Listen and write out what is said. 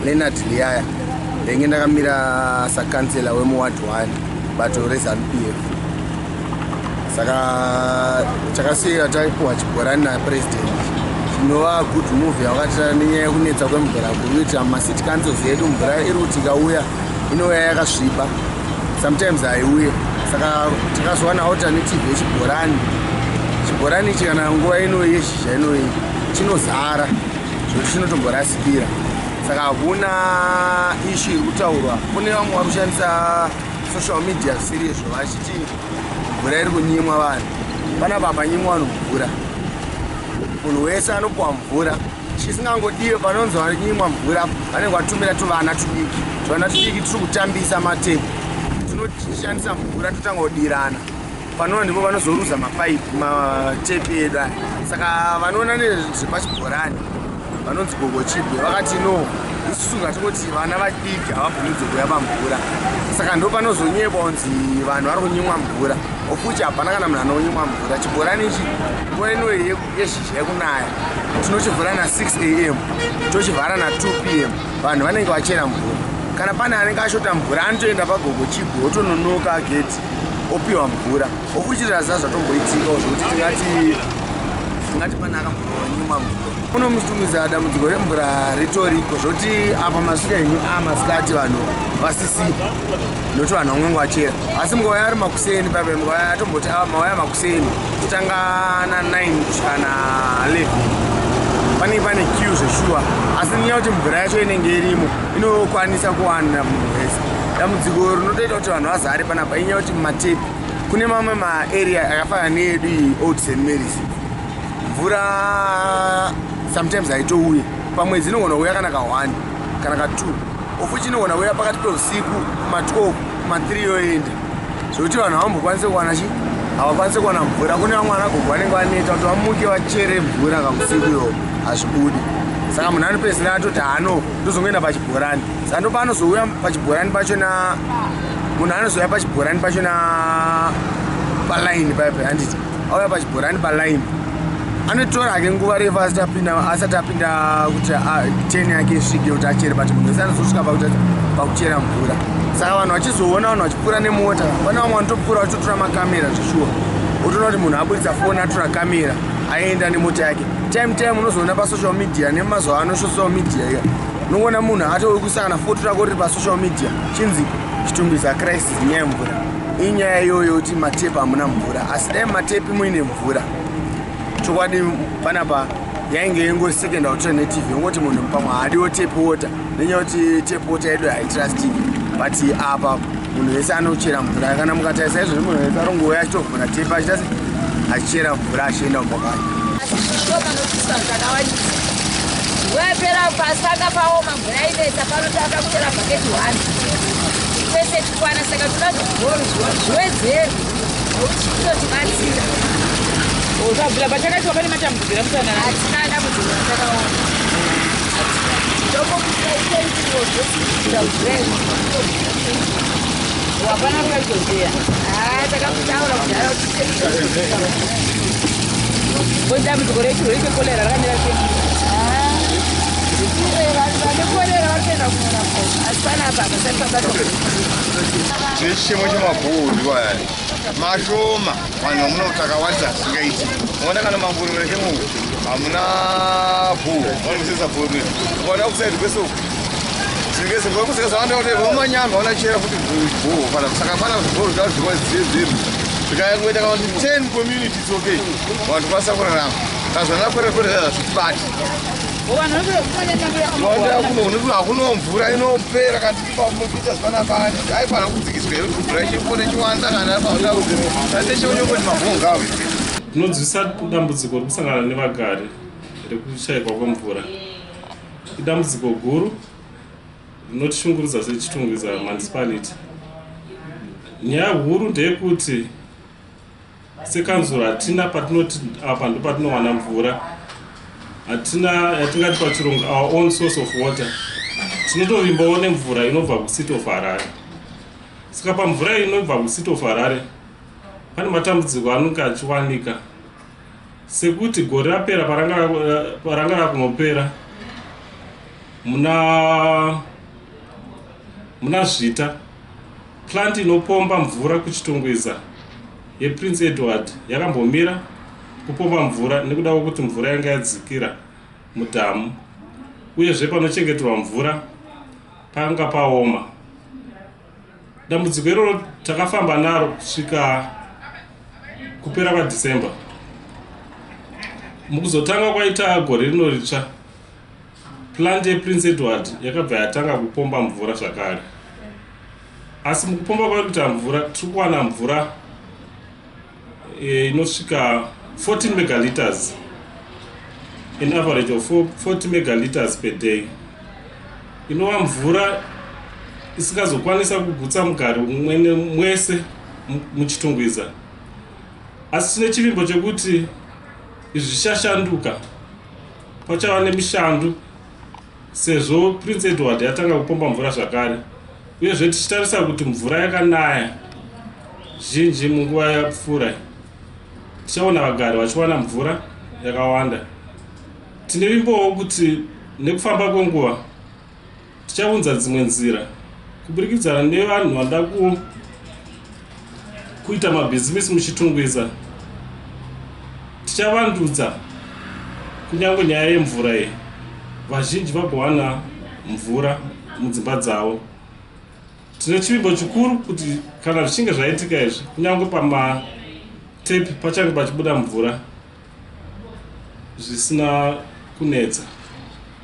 Leonard Liyaya. Ndenge ndakamira sakansela wemuward 1, bato reZANU PF. Saka takasiya taipuwa chibhorani napresident, chinova good move yakatira nenyaya yekunetsa kwemvura kuri kuita mumacity councils edu. Mvura iri kuti ikauya, inouya yakasviba, sometimes haiuye. Saka takazowana alternative yechibhorani. Chibhorani ichi, kana nguva ino yezhizha inoyi, chinozara zvokuti chinotomborasikira. Saka hakuna issue iri kutaurwa. Kune vamwe vari kushandisa social media zvisiri izvo, vachiti mvura iri kunyimwa vanhu. Panapa hapanyimwa vanhu mvura, munhu wese anopuwa mvura. Chisingangodiwe, panonzi vanyimwa mvura, vanenge vatumira tuvana tudiki. Tuvana tudiki tiri kutambisa matepu, tinoshandisa mvura, totanga kudirana. Panova ndipo vanozoruza mapaipi, matepi edu aya. Saka vanoona nezvepachibhorani, vanonzi Gogo Chibwe, vakati no, isusu ngatingoti vana vadiki havabvumidzi kuuya pamvura. Saka ndo panozonyepwa kunzi vanhu vari kunyimwa mvura, ofuti hapana kana munhu anonyimwa mvura. Chibhorani ichi, nguva ino yezhizha, yekunaya, tinochivhura na6 am, tochivhara na2 pm. Vanhu vanenge vachera mvura. Kana pane anenge ashota mvura, anotoenda paGogo Chibwe, otononoka geti, opiwa mvura. Ofuchirira zvatomboitika zvokuti tingati pane akambonyimwa mvura kuno muChitungwiza. Dambudziko remvura ritoriko, zvokuti apa masvika henyu amasikati, vanhu vasisipo, nokuti vanhu vamwe vachera. Asi mukauya ari makuseni pape, mukauya atomboti mauya makuseni, kutanga na9 kusvika na11, panenge pane queue zveshuwa. Asi nenyaya kuti mvura yacho inenge irimo, inokwanisa kuwanira munhu wese. Dambudziko rinotoita kuti vanhu vazare panapa inyaya kuti mumatepi, kune mamwe maarea akafanana neyedu iyi, Old St Marys, mvura sometimes haitouye. Pamwedzi inogona kuuya kana ka1 kana ka2, ofuchi inogona kuuya pakati peusiku kuma12, kuma3, yoenda, zvokuti vanhu havambokwanisi kuwana chi havakwanisi kuwana mvura. Kune vamwe vanagogo vanenge vaneta kuti vamuke vachere mvura kamusiku iwo, hazvibudi. Saka munhu anopedzisira atoti hano, ndozongoenda pachibhorani. Saka ndo paanozouya pachibhorani pachona, munhu anozouya pachibhorani pachona palaini paipa, handiti? Auya pachibhorani palaini, anotora hake nguva refu asati apinda kuti turn yake isvike kuti achere. But munhu wese anozosvika pakuchera mvura. Saka vanhu vachizoona vanhu vachipfuura nemota, pane vamwe vanotopfuura vachitotora makamera zveshuwa. Otoona kuti munhu abudisa foni, atora kamera, aenda nemota yake. Time time unozoona pasocial media. Nemazuva ano social media iya, unongoona munhu atoi kuisa kana foto rako riri pasocial media, chinzi "Chitungwiza crisis", nyaya yemvura. Inyaya iyoyo kuti matepi hamuna mvura. Asi dai matepi muine mvura, chokwadi panapa yainge ingori second alternative, yongoti munhu pamwe haadiwo tap water, nenyaya kuti tap water yedu haitrustiki. But apa munhu wese anochera mvura. Kana mukatarisa izvozvi, munhu wese arongouya achitovhura tepi, achiita se achichera mvura, achienda kumba kwake. Asi zvishoma, nokuti vanhu takawandisa. Nguva yapera pasi panga paoma, mvura inetsa pano. Taka kuchera bhaketi 1 kwese tikwana. Saka toda zvibhoro zviwedzerwe, nokuti zvinotibatsira. Zvabvira pachakaitwa, pane matambudziko eramusangana? Hatina dambudziko ratakaona. Tokokusaiteiwo zvosikuita mvura. Hapana kukaitozeya? Takakutaura kudhara kuti. Dambudziko rechirwere chekorera rakamira sei? Vane korera vari kuenda kunorapwa, asi panapa hapasati pabatwa. Tine chichemo chemabhohoro aya mashoma. Vanhu vamuna takawandisa zvisingaiti. Unoona kana manguruvere chemunhu hamuna bhoho, vanokusesa bhoho. Ukaona kuside kwese uku, vamanyanga vanachera futi bhoho pana. Saka pana zvibhoro zvavo zviwedzerwe, zvikaita kana kuti 10 community, it's okay, vanhu kwanisa kurarama. Kana zvana kwere kwere zvazvitibati. Hakuno mvura inopera. Kana tichipamupita zvanaka, aifanira kudzikiswa here kuti mvura ichipone chiwanda? Kana anecheonekoti mabhoho ngawe. Tinonzwisa dambudziko riri kusangana nevagari rekushayikwa kwemvura. Idambudziko guru rinotishungurudza seChitungwiza Municipality. Nyaya huru ndeyekuti sekanzuro hatina patinoti apa ndo patinowana mvura. Hatina yatingati pachirungu our own source of water. Tinotovimbawo nemvura inobva kuCity of Harare. Saka pamvura inobva kuCity of Harare pane matambudziko anenge achiwanika, sekuti gore rapera, paranga rakunopera. Muna muna Zvita, plant inopomba mvura kuChitungwiza yePrince Edward yakambomira kupomba mvura nekuda kwekuti mvura yanga yadzikira mudhamu uyezve panochengeterwa mvura panga paoma. Dambudziko iroro takafamba naro kusvika kupera kwaDecember. Mukuzotanga kwaita gore rino ritsva, plant yePrince Edward yakabva yatanga kupomba mvura zvakare. Asi mukupomba kwairi kuita mvura, tiri kuwana mvura inosvika 14 megaliters, an average of 40 megaliters per day, inova mvura isingazokwanisa kugutsa mugari mwene mwese muChitungwiza. Asi tine chivimbo chekuti izvi zvichashanduka, pachava nemishando sezvo Prince Edward yatanga kupomba mvura zvakare, uyezve tichitarisa kuti mvura yakanaya zhinji munguva yapfuura, tichaona vagari vachiwana mvura yakawanda. Tine vimbowo kuti nekufamba kwenguva tichaunza dzimwe nzira kuburikidzana nevanhu vanoda kuita mabhizimisi muChitungwiza. Tichavandudza kunyange nyaya yemvura iyi, vazhinji vagowana mvura mudzimba dzavo. Tine chivimbo chikuru kuti kana zvichinge zvaitika izvi, kunyange pamatepi pachange pachibuda mvura zvisina kunetsa.